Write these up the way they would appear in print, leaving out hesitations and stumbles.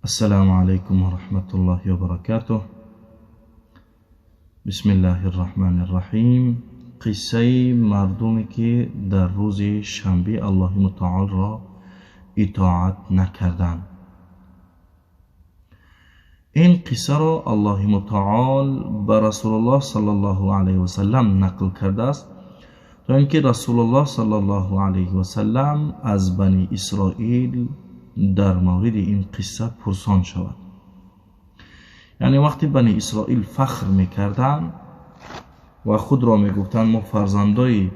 السلام عليكم ورحمة الله وبركاته. بسم الله الرحمن الرحیم. قصه مردمی که در روز شنبه الله متعال را اطاعت نکردند. این قصه را الله متعال به رسول الله صلی الله علیه و سلم نقل کرده است تا اینکه رسول الله صلی الله علیه و سلم از بنی اسرائیل در مورد این قصه پرسان شود. یعنی وقتی بنی اسرائیل فخر میکردند و خود را میگفتند ما فرزندای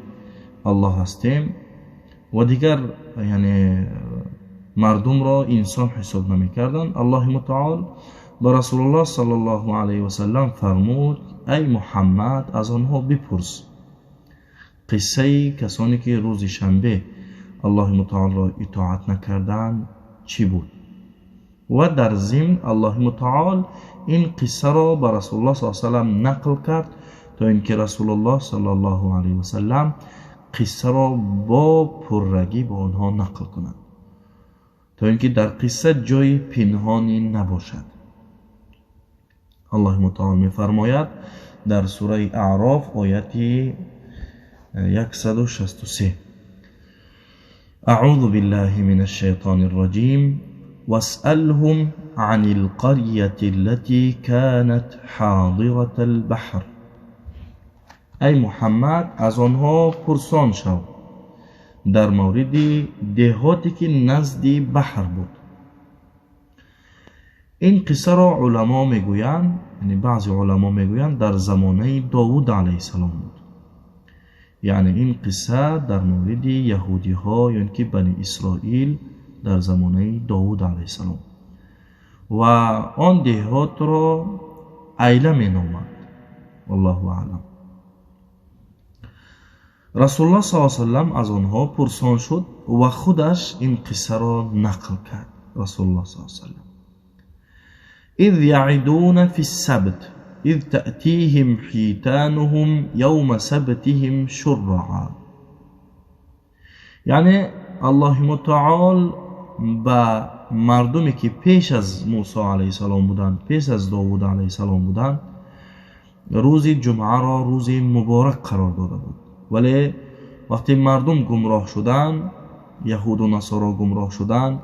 الله هستیم و دیگر یعنی مردم را انسان حساب نمیکردند، الله متعال به رسول الله صلی الله علیه و سلم فرمود ای محمد از آنها بپرس قصه کسانی که روز شنبه الله متعال را اطاعت نکردند چی بود. و در ضمن الله متعال این قصه را به رسول الله صلی الله علیه و سلم نقل کرد تا اینکه رسول الله صلی الله علیه و سلم قصه را با پررگی به آنها نقل کند تا اینکه در قصه جای پنهانی نباشد. الله متعال می‌فرماید در سوره اعراف آیت 163: اعوذ بالله من الشیطان الرجیم واسألهم عن القرية التي كانت حاضرة البحر. ای محمد از آنها پرسان شو در مورد دهاتی که نزد بحر بود. این قصه را علما میگویند، یعنی بعضی علما میگویند در زمانه داوود علیه السلام بود. یعنی این قصه در مورد یهودی ها یعنی که بنی اسرائیل در زمانه داوود علیه السلام و آن دهات را ایله می نامند. والله اعلم. رسول الله صلی الله علیه و سلم از آنها پرسان شد و خودش این قصه را نقل کرد. رسول الله صلی الله علیه و سلم: اذ یعدون فی السبت اذ تأتیهم حیتانهم یوم سبتهم شرعا. یعنی الله متعال به مردمی که پیش از موسی علیه السلام بودند، پیش از داوود علیه السلام بودند، روز جمعه را روز مبارک قرار داده بود. ولی وقتی مردم گمراه شدند، یهود و نصارا گمراه شدند،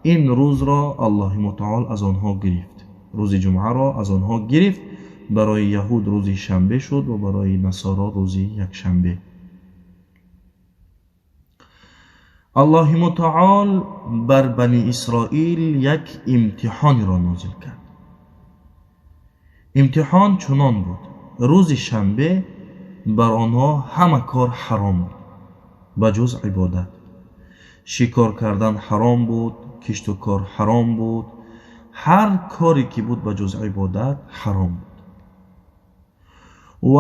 این روز را الله متعال از آنها گرفت. روز جمعه را از آنها گرفت. برای یهود روز شنبه شد و برای نصارا روز یکشنبه. الله متعال بر بنی اسرائیل یک امتحان را نازل کرد. امتحان چنان بود: روز شنبه بر آنها همه کار حرام بود بجز عبادت. شکار کردن حرام بود، کشت و کار حرام بود، هر کاری که بود بجز عبادت حرام بود. و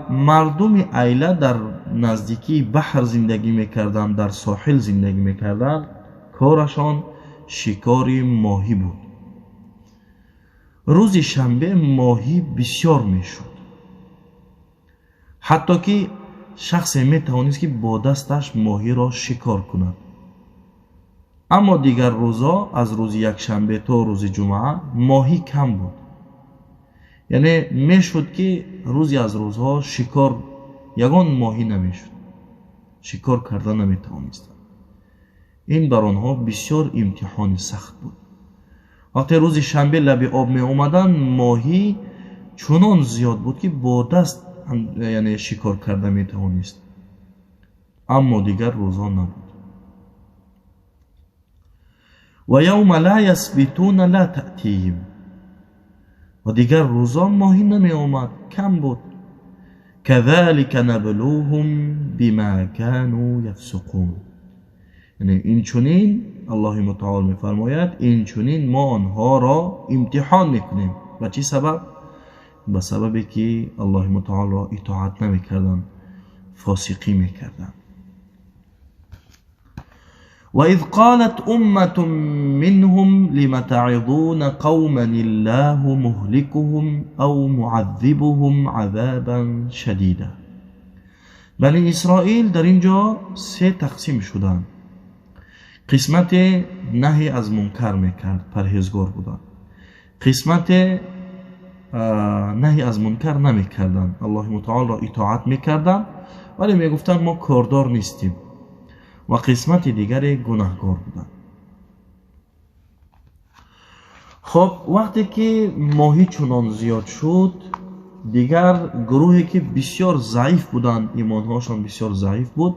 مردم ایله در نزدیکی بحر زندگی میکردند، در ساحل زندگی میکردند، کارشان شکار ماهی بود. روز شنبه ماهی بسیار میشد، حتی که شخص میتوانست که با دستش ماهی را شکار کند. اما دیگر روزا از روز یکشنبه تا روز جمعه ماهی کم بود. یعنی میشد که روزی از روزها شکار یگان ماهی نمیشد، شکار کرده نمیتوانستند. این بر آنها بسیار امتحان سخت بود. وقتی روز شنبه لب آب می آمدن، ماهی چنان زیاد بود که با دست یعنی شکار کرده میتوانست، اما دیگر روزها نبود. و یوم لا یسبتون لا تأتیهم. و دیگر روزا ماهی نمی آمد، کم بود. كذلك نبلوهم بما كانوا یفسقون. یعنی این چنین الله متعال میفرماید این چنین ما آنها را امتحان میکنیم. و چی سبب؟ به سببی که الله متعال را اطاعت نمیکردند، فاسقی میکردند. وإذ قالت أمة منهم لم تعظون قوما الله مهلكهم أو معذبهم عذابا شديدا. بنی اسرائیل در اینجا سه تقسیم شدند. قسمت نهی از منکر میکرد، پرهیزگار بودند. Қисмате наҳи аз мункар намекарданд, Аллоҳи мутаолро итоат мекарданд, вале мегуфтанд мо кордор нестем, ва қисмати дигаре гунаҳгор буданд. Хоб, вақте ки моҳӣ чунон зиёд шуд, дигар гурӯҳе ки бисёр заиф буданд, имонҳошон бисёр заиф буд,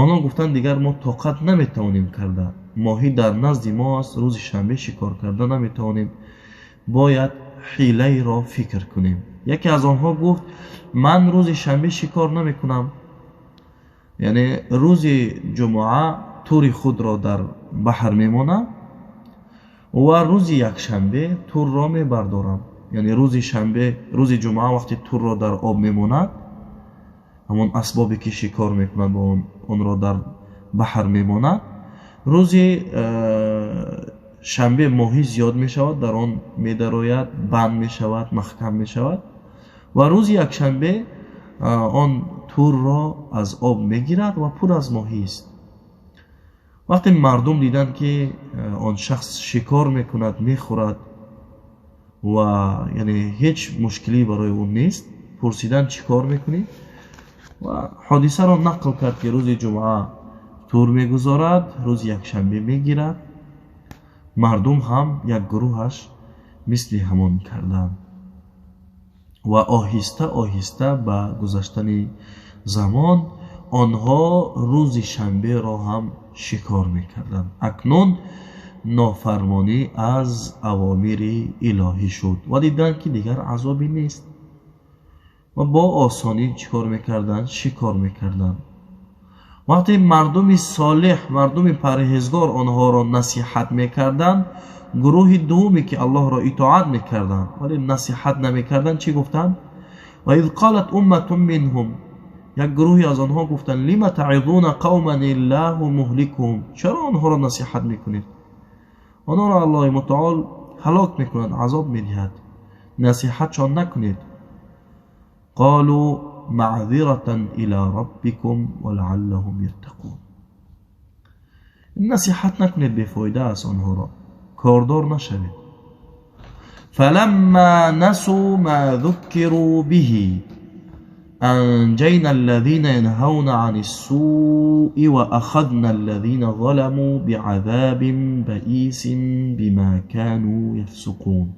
онҳо гуфтанд дигар мо тоқат наметавонем карда, моҳӣ дар назди мо аст, рӯзи шанбе шикор карда наметавонем, бояд ҳилаеро фикр кунем. Яке аз онҳо гуфт ман рӯзи шанбе шикор намекунам, яъне рӯзи ҷумъа тури худро дар баҳр мемонам ва рӯзи якшанбе турро мебардорам. Яъне рӯзи шанбе, рӯзи ҷумъа вақте турро дар об мемонад, ҳамон асбобе ки шикор мекунад бо онро дар баҳр мемонад, рӯзи шанбе моҳӣ зиёд мешавад, дар он медарояд, банд мешавад, маҳкам мешавад ва рӯзи якшанбе он турро аз об мегирад ва пур аз моҳист. Вақте мардум диданд ки он шахс шикор мекунад, мехӯрад ва яъне ҳеҷ мушкилӣ барои ӯ нест, пурсиданд чӣ кор мекунӣ? Ва ҳодисаро нақл кард ки рӯзи ҷумъа тур мегузорад, рӯзи якшанбе мегирад. Мардум ҳам як гурӯҳаш мисли ҳамон карданд ва оҳиста оҳиста ба гузаштани замон онҳо рӯзи шанберо ҳам шикор мекарданд. Акнун нофармонӣ аз авомири илоҳӣ шуд ва диданд ки дигар азобе нест ва бо осонӣ чӣ кор мекарданд? Шикор мекарданд. Вақте мардуми солеҳ, мардуми парҳезгор онҳоро насиҳат мекарданд, гурӯҳи дуввуме ки Аллоҳро итоат мекарданд вале насиҳат намекарданд, чӣ гуфтанд? Ва из қолат умматун минҳум, як гурӯҳе аз онҳо гуфтанд лима таъизуна қавман иллаҳу муҳликуҳум, чаро онҳоро насиҳат мекунед? Онҳоро Аллоҳи мутаол ҳалок мекунад, азоб медиҳад, насиҳатшон накунед. Қолу маъзиратан ила роббикум ва лааллаҳум яттақун, насиҳат накунед, бефоида аст, онҳоро кордор нашавед. Фаламма насу ма зуккиру биҳи أنجينا الذين ينهون عن السوء وأخذنا الذين ظلموا بعذاب بئيس بما كانوا يفسقون.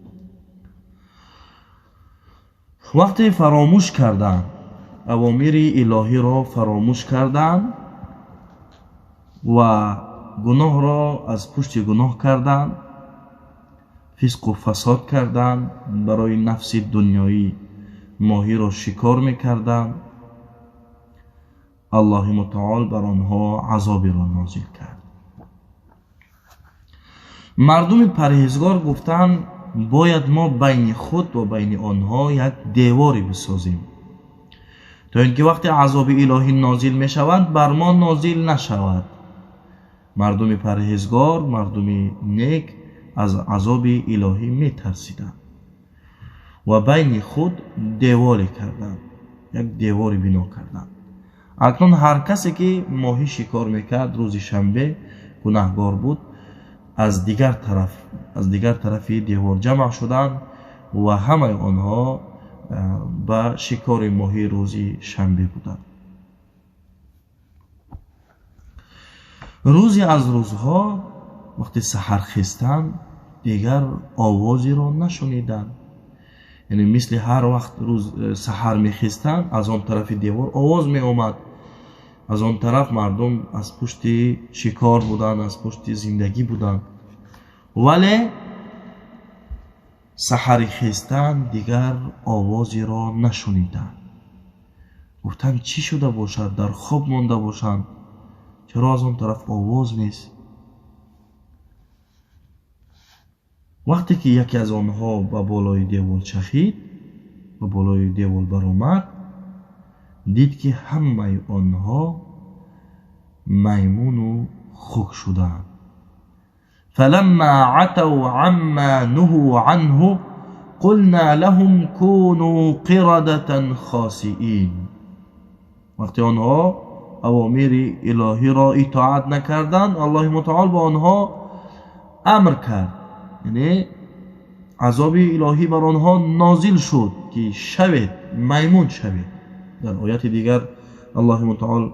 وقتی فراموش کردن، اوامر الهی را فراموش کردن و گناه را از پشت گناه کردن، فسق و فساد کردن، برای نفس دنیایی ماهی را شکار میکردند، الله متعال بر آنها عذابی را نازل کرد. مردم پرهیزگار گفتند باید ما بین خود و بین آنها یک دیواری بسازیم تا اینکه وقتی عذاب الهی نازل میشود بر ما نازل نشود. مردم پرهیزگار، مردم نیک از عذاب الهی میترسیدند و بین خود دیواری کردند، یک دیواری بنا کردند. اکنون هر کسی که ماهی شکار میکرد روز شنبه گناهگار بود، از دیگر طرف، از دیگر طرف دیوار جمع شدند و همه آنها به شکار ماهی روز شنبه بودند. روزی از روزها وقتی سحر خیستند دیگر آوازی را نشنیدند. یعنی مثل هر وقت روز سحر میخیستند از آن طرف دیوار آواز می آمد، از آن طرف مردم از پشت شکار بودند، از پشت زندگی بودند، ولی سحر خیستند دیگر آوازی را نشنیدند. گفتند چی شده باشد، در خواب مانده باشند، چرا از آن طرف آواز نیست؟ وقتی که یکی از آنها به بالای دیوار چخید، به بالای دیوار برآمد، دید که همه آنها میمون و خوک شدند. فلما عتوا عما نهوا عنه قلنا لهم كونوا قردة خاسئین. وقتی آنها اوامر الهی را اطاعت نکردند، الله متعال با آنها امر کرد، یعنی Азоби илоҳӣ бар онҳо нозил шуд, ки шавед, маймун шавед. Дар ояти дигар Аллоҳи мутаол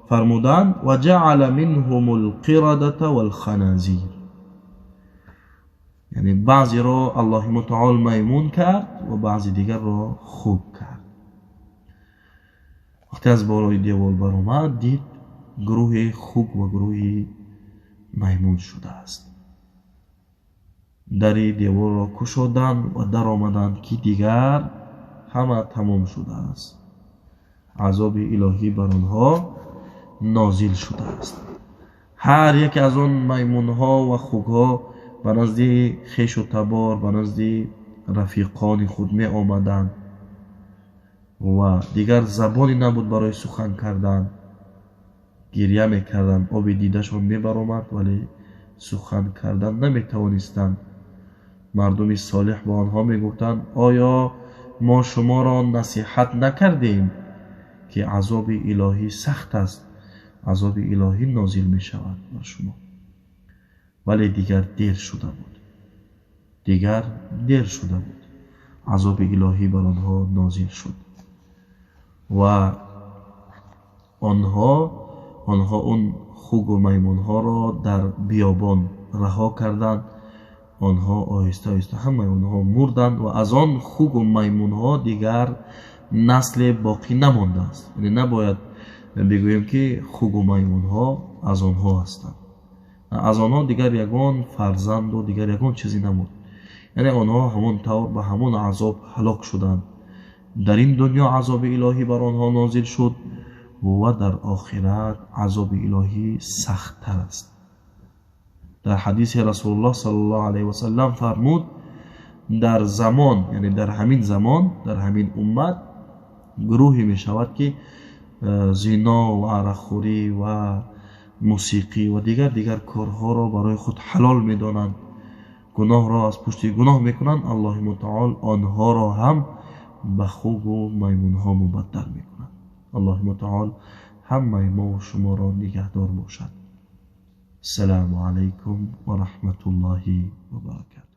фармуданд: ва ҷаъала минҳумул қирадата вал ханазир. Яъне баъзеро Аллоҳи мутаол маймун кард ва баъзи дигарро хук кард. Вақте аз болои девор баромад, дид гурӯҳи хук ва гурӯҳи маймун шудааст. Дари деворро кушоданд ва даромаданд, ки дигар ҳама тамом шудааст. Азоби илоҳӣ бар онҳо нозил шудааст. Ҳар яке аз он маймунҳо ва хукҳо ба назди хешу табор, ба назди рафиқони худ меомаданд ва дигар забоне набуд барои сухан кардан. Гиря мекарданд, оби дидашон мебаромад, вале сухан кардан наметавонистанд. Мардуми солеҳ ба онҳо мегуфтанд: оё мо шуморо насиҳат накардем, ки азоби илоҳӣ сахт аст, азоби илоҳӣ нозил мешавад бар шумо? Вале дигар дер шуда буд, дигар дер шуда буд. Азоби илоҳӣ бар онҳо нозил шуд ва онҳо он хугу маймунҳоро дар биёбон раҳо карданд. Онҳо оҳиста оҳиста ҳамаи онҳо мурданд ва аз он хугу маймунҳо дигар насле боқӣ намондааст. Яъне набояд бигӯем, ки хугу маймунҳо аз онҳо ҳастанд. Аз онҳо дигар ягон фарзанду дигар ягон чизе намонд. Яъне онҳо ҳамон тавр ба ҳамон азоб ҳалок шуданд. Дар ин дунё азоби илоҳӣ бар онҳо нозил шуд ва дар охират азоби илоҳӣ сахттар аст. Дар ҳадиси Расулуллоҳ саллаллоҳу алайҳи васаллам фармуд: дар замон, яъне дар ҳамин замон, дар ҳамин уммат гурӯҳе мешавад, ки зино ва арақхӯрӣ ва мусиқӣ ва дигар корҳоро барои худ ҳалол медонанд, гуноҳро аз пушти гуноҳ мекунанд. Аллоҳи мутаол онҳоро ҳам ба хугу маймунҳо мубаддал мекунад. Аллоҳи мутаол ҳамаи мо ва шуморо нигаҳдор бошад. Ассалому алайкум ва раҳматуллоҳи ва баракатуҳ.